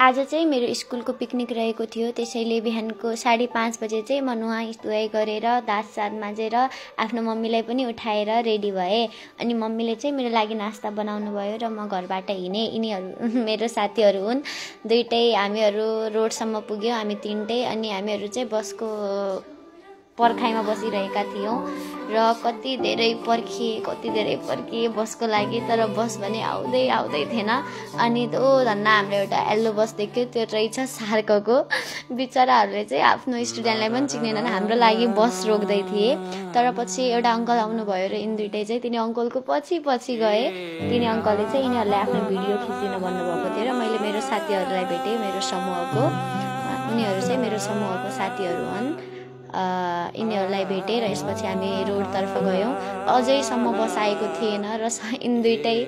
आज चाहिँ मेरो स्कुलको पिकनिक रहेको थियो। त्यसैले बिहानको 5:30 बजे चाहिँ म नुहाई गरेर दाँत सात माझेर आफ्नो मम्मीलाई पनि उठाएर रेडी भएँ। अनि मम्मीले चाहिँ मेरो लागि नास्ता बनाउनु भयो र म घरबाट हिँडेँ। यिनीहरू मेरो साथीहरू हुन्। दुईटै हामीहरू रोडसम्म पुग्यौँ, हामी तीनटै। अनि हामीहरू चाहिँ बसको पर्खाइमा बसिरहेका थियौँ र कति धेरै पर्खिए बसको लागि, तर बस भने आउँदै थिएन। अनि धन्न हाम्रो एउटा येल्लो बस देख्यो, त्यो रहेछ सार्कको। बिचराहरूले चाहिँ आफ्नो स्टुडेन्टलाई पनि चिन्नेनन्, हाम्रो लागि बस रोक्दै थिए। तर पछि एउटा अङ्कल आउनुभयो र यिनी दुइटै चाहिँ तिनी अङ्कलको पछि गए। तिनी अङ्कलले चाहिँ यिनीहरूलाई आफ्नो भिडियो खिचिन भन्नुभएको थियो र मैले मेरो साथीहरूलाई भेटेँ, मेरो समूहको। उनीहरू चाहिँ मेरो समूहको साथीहरू हुन्। यिनीहरूलाई भेटेँ र यसपछि हामी रोडतर्फ गयौँ। अझैसम्म बस आएको थिएन र यिनी दुइटै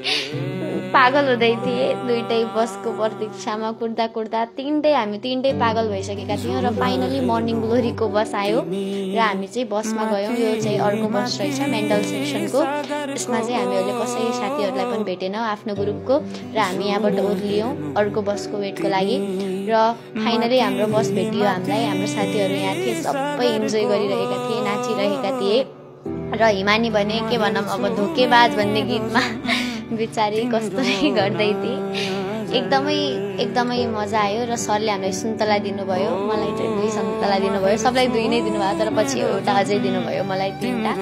पागल हुँदै थिए। दुइटै बसको प्रतीक्षामा कुर्दा हामी तीनटै पागल भइसकेका थियौँ र फाइनली मर्निङ ग्लोरीको बस आयो र हामी चाहिँ बसमा गयौँ। यो चाहिँ अर्को बस रहेछ मेन्टल सेक्सनको। यसमा चाहिँ हामीहरूले कसै साथीहरूलाई पनि भेटेनौँ आफ्नो ग्रुपको, र हामी यहाँबाट ओर्लियौँ अर्को बसको वेटको लागि। र फाइनली हाम्रो बस भेटियो हामीलाई। हाम्रो साथीहरू यहाँ थिए, सबै इन्जोय गरिरहेका थिए, नाचिरहेका थिए। र हिमानी भने के भनौँ अब, धोकेबाज भन्ने गीतमा बिचारी कस्तो गर्दै थिए। एकदमै मजा आयो। र सरले हामीलाई सुन्तला दिनुभयो, मलाई चाहिँ 2 सुन्तला दिनुभयो। सबलाई 2 नै दिनुभयो, तर पछि एउटा अझै दिनुभयो, मलाई 3टा।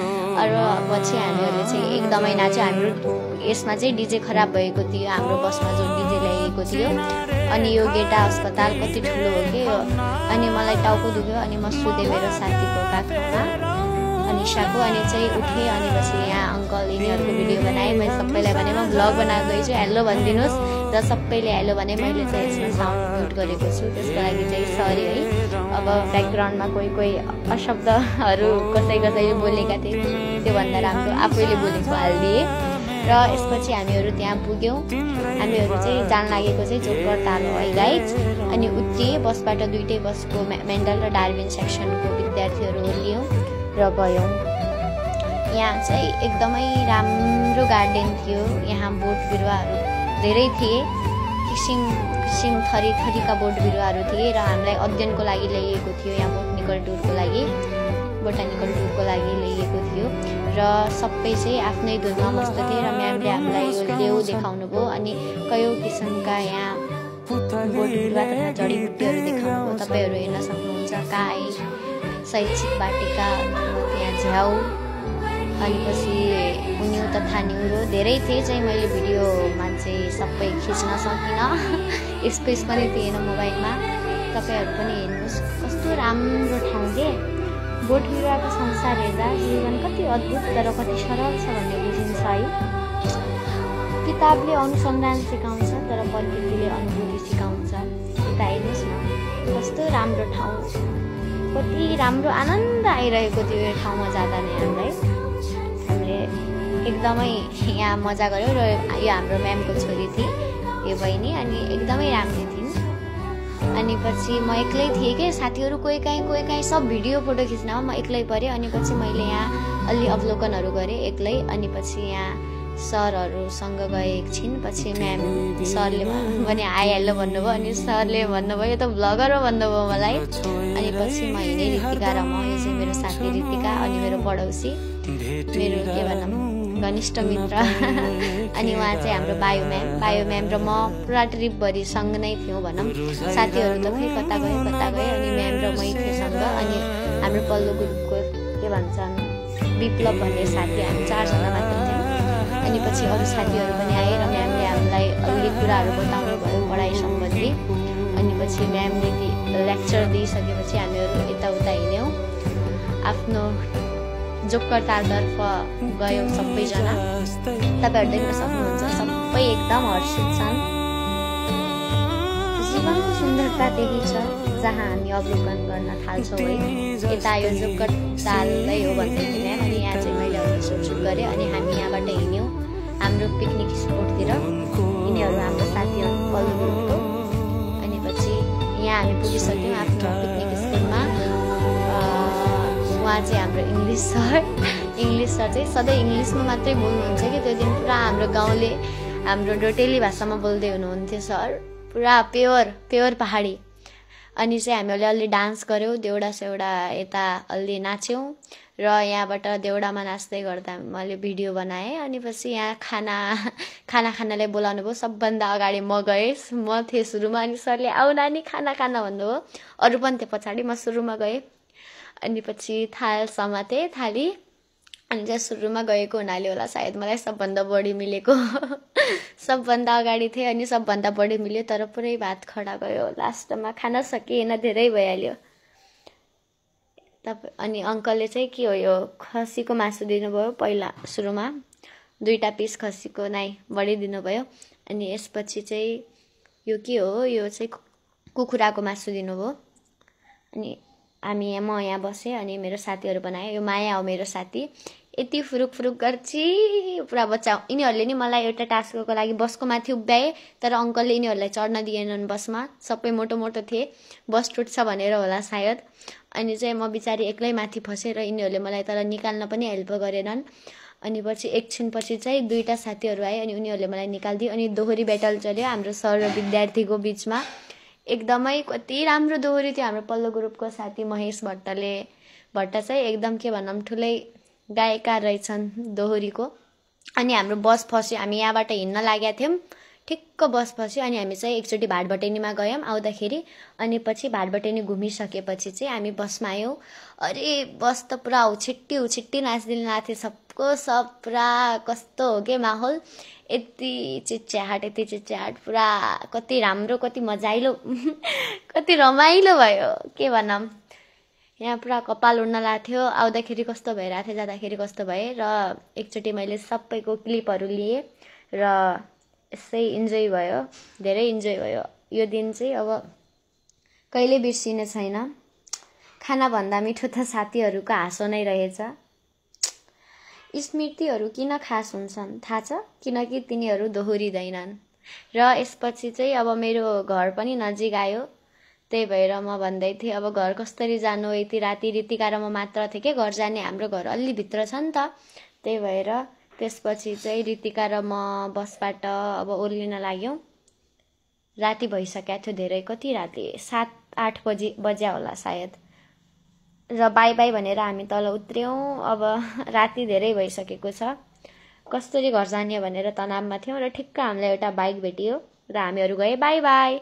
र पछि हामीहरूले चाहिँ एकदमै नाच्यो। हाम्रो यसमा चाहिँ डिजे खराब भएको थियो, हाम्रो बसमा जो डिजे ल्याइएको थियो। अनि यो गेटा अस्पताल कति ठुलो हो कि, अनि मलाई टाउको दुख्यो। अनि म सुतेँ मेरो साथीको काखमा, अनिसाको। अनि चाहिँ उठेँ। अनि पछि यहाँ अङ्कल यिनीहरूको भिडियो बनाएँ। मैले सबैलाई भने म भ्लग बनाउँदैछु, हेलो भनिदिनुहोस्। र सबैले हेलो भने। मैले चाहिँ यसमा साउन्ड म्युट गरेको छु, त्यसको लागि चाहिँ सरी है। अब ब्याकग्राउन्डमा कोही अशब्दहरू कसैले बोलेका थिए, त्योभन्दा राम्रो आफैले बोलेको हालिदिएँ। र यसपछि हामीहरू त्यहाँ पुग्यौँ। हामीहरू चाहिँ जान लागेको चाहिँ जोकर ताल हो है गाइज। अनि उत्रिए बसबाट, दुइटै बसको मेन्टल र डार्विन सेक्सनको विद्यार्थीहरू ओर्लियौँ र गयौँ। यहाँ चाहिँ एकदमै राम्रो गार्डन थियो। यहाँ बोट बिरुवाहरू धेरै थिए, किसिम थरीका बोट बिरुवाहरू थिए। र हामीलाई अध्ययनको लागि ल्याइएको थियो, यहाँ बोटानिकल टुरको लागि ल्याइएको थियो। र सबै चाहिँ आफ्नै धुनमा मस्त थिए। र म्यामले हामीलाई यो लेउ देखाउनु भयो। अनि कयौँ किसिमका यहाँ बोट बिरुवा तथा जडीबुटीहरू देखाउनु भयो। तपाईँहरू हेर्न सक्नुहुन्छ। काई, शैक्षिक बाटिका, त्यहाँ झ्याउ, अनि पछि उन्यु तथा न्युरो धेरै थिए। चाहिँ मैले भिडियोमा चाहिँ सबै खिच्न सकिनँ, स्पेस पनि थिएन मोबाइलमा। तपाईँहरू पनि हेर्नुहोस्, कस्तो राम्रो ठाउँ के। बोट बिरुवाको संसार हेर्दा जीवन कति अद्भुत तर कति सरल छ भन्ने बुझिन्छ है। किताबले अनुसन्धान सिकाउँछ, तर प्रकृतिले अनुभूति सिकाउँछ। यता हेर्नुहोस् न, कस्तो राम्रो ठाउँ, कति राम्रो आनन्द आइरहेको थियो यो ठाउँमा जाँदा नै हामीलाई। हामीले एकदमै यहाँ मजा गऱ्यौँ। र यो हाम्रो म्यामको छोरी थिए, यो बहिनी। अनि एकदमै राम्रो थिइन्। अनि पछि म एक्लै थिएँ कि, साथीहरू कोही काहीँ सब भिडियो फोटो खिच्नमा म एक्लै परेँ। अनि पछि मैले यहाँ अलि अवलोकनहरू गरेँ एक्लै। अनि पछि यहाँ सरहरूसँग गएँ एकछिन। पछि म्याम सरले पनि हाई हेलो भन्नुभयो। अनि सरले भन्नुभयो यो त भ्लगर हो भन्नुभयो मलाई। अनि पछि म हिँडेँ, ऋतिका र म, यो चाहिँ मेरो साथी ऋतिका, अनि मेरो पडोसी, मेरो के भनौँ घनिष्ठ मित्र। अनि उहाँ चाहिँ हाम्रो बायो म्याम र म पुरा ट्रिपभरि सँग नै थियौँ भनौँ। साथीहरू त खै कता गयो। अनि म्याम र मै थिएँ सँग। अनि हाम्रो पल्लो ग्रुपको के भन्छन् विप्लव भन्ने साथी, हामी 4 जना मात्र थियौँ। अनि पछि अरू साथीहरू पनि आए र म्यामले हामीलाई अलि कुराहरू बताउनु भयो पढाइ सम्बन्धी। अनि पछि म्यामले लेक्चर दिइसकेपछि हामीहरू यताउता हिँड्यौँ, आफ्नो जोकर तालतर्फ गयौँ सबैजना। तपाईँहरू देख्न सक्नुहुन्छ, सबै एकदम हर्षित छन्। जीवनको सुन्दरता त्यही छ जहाँ हामी अवलोकन गर्न थाल्छौँ है। यता यो जोकर तालै हो भन्दै थिएँ म्याम। अनि यहाँ चाहिँ मैले अलि सुट गरेँ। अनि हामी यहाँबाट हिँड्यौँ हाम्रो पिकनिक स्पोटतिर। यिनीहरू हाम्रो साथीहरू पल्लो ग्रुपको। अनि पछि यहाँ हामी पुगिसक्यौँ आफ्नो पिकनिक स्पोटमा। उहाँ चाहिँ हाम्रो इङ्ग्लिस सर चाहिँ सधैँ इङ्ग्लिसमा मात्रै बोल्नुहुन्छ कि। त्यो दिन पुरा हाम्रो गाउँले, हाम्रो डोटेली भाषामा बोल्दै हुनुहुन्थ्यो सर। पुरा प्योर पहाडी। अनि चाहिँ हामी अलि डान्स गऱ्यौँ, देउडा सेउडा यता अलि नाच्यौँ र यहाँबाट देउडामा नाच्दै गर्दा मैले भिडियो बनाएँ। अनि पछि यहाँ खानालाई बोलाउनु भयो। सबभन्दा अगाडि म गएँ, म थिएँ सुरुमा। अनि सरले आऊ नानी खाना भन्नुभयो। अरू पनि थियो पछाडि, म सुरुमा गएँ। अनि पछि थाल समातेँ, थाली। अनि चाहिँ सुरुमा गएको हुनाले होला सायद मलाई सबभन्दा बढी मिलेको। सबभन्दा अगाडि थिएँ अनि सबभन्दा बढी मिल्यो, तर पुरै भात खडा गयो। लास्टमा खान सकिएन, धेरै भइहाल्यो। अनि अङ्कलले चाहिँ के हो यो खसीको मासु दिनुभयो पहिला सुरुमा, 2टा पिस खसीको बढी दिनुभयो। अनि यसपछि चाहिँ यो के हो, यो चाहिँ कुखुराको मासु दिनुभयो। अनि म यहाँ बसेँ अनि मेरो साथीहरू बनायो। यो माया हो मेरो साथी, यति फुरुक गर्छ पुरा बच्चा। यिनीहरूले नि मलाई एउटा टास्कको लागि बसको माथि उभ्याए, तर अङ्कलले यिनीहरूलाई चढ्न दिएनन् बसमा। सबै मोटो थिए, बस टुट्छ भनेर होला सायद। अनि चाहिँ म बिचारी एक्लै माथि फसेँ र यिनीहरूले मलाई तर निकाल्न पनि हेल्प गरेनन्। अनि पछि एकछिनपछि चाहिँ 2टा साथीहरू आए अनि उनीहरूले मलाई निकालिदियो। अनि दोहोरी ब्याटल चल्यो हाम्रो सर र विद्यार्थीको बिचमा। एकदमै कति राम्रो दोहोरी थियो। हाम्रो पल्लो ग्रुपको साथी महेश भट्ट चाहिँ एकदम के भनौँ ठुलै गायिका रहेछन् दोहोरीको। अनि हाम्रो बस फस्यो, हामी यहाँबाट हिँड्न लागेका थियौँ, ठिक्क बस फस्यो। अनि हामी चाहिँ एकचोटि भाटभटेनीमा गयौँ आउँदाखेरि। अनि पछि भाटभटेनी घुमिसकेपछि चाहिँ हामी बसमा आयौँ। अरे बस त पुरा छिट्टी नाच्दिन थियो। सब पुरा कस्तो हो के माहौल, यति चिच्याहाट पुरा कति राम्रो, कति मजाइलो कति रमाइलो भयो के भनौँ। यहाँ पुरा कपाल उड्न लाग्थ्यो, आउँदाखेरि कस्तो भइरहेको थियो, जाँदाखेरि कस्तो भए। र एकचोटि मैले सबैको क्लिपहरू लिएँ र यसै इन्जोय भयो, धेरै इन्जोय भयो। यो दिन चाहिँ अब कहिले बिर्सिने छैन। खानाभन्दा मिठो त साथीहरूको हाँसो नै रहेछ। स्मृतिहरू किन खास हुन्छन् थाहा छ? किनकि तिनीहरू दोहोरिँदैनन्। र यसपछि चाहिँ अब मेरो घर पनि नजिक आयो, त्यही भएर म भन्दै थिएँ अब घर कसरी जानु, यति राति रितिका र म मात्र थिएँ के घर जाने। हाम्रो घर अलि भित्र छ नि त, त्यही भएर त्यसपछि चाहिँ रितिका र म बसबाट अब ओर्लिन लाग्यौँ। राति भइसकेको थियो धेरै, कति राति 7-8 बजे होला सायद। र बाई भनेर हामी तल उत्र्यौँ। अब राति धेरै भइसकेको छ, कसरी घर जाने भनेर तनावमा थियौँ। र ठिक्क हामीलाई एउटा बाइक भेटियो र हामीहरू गए बाई।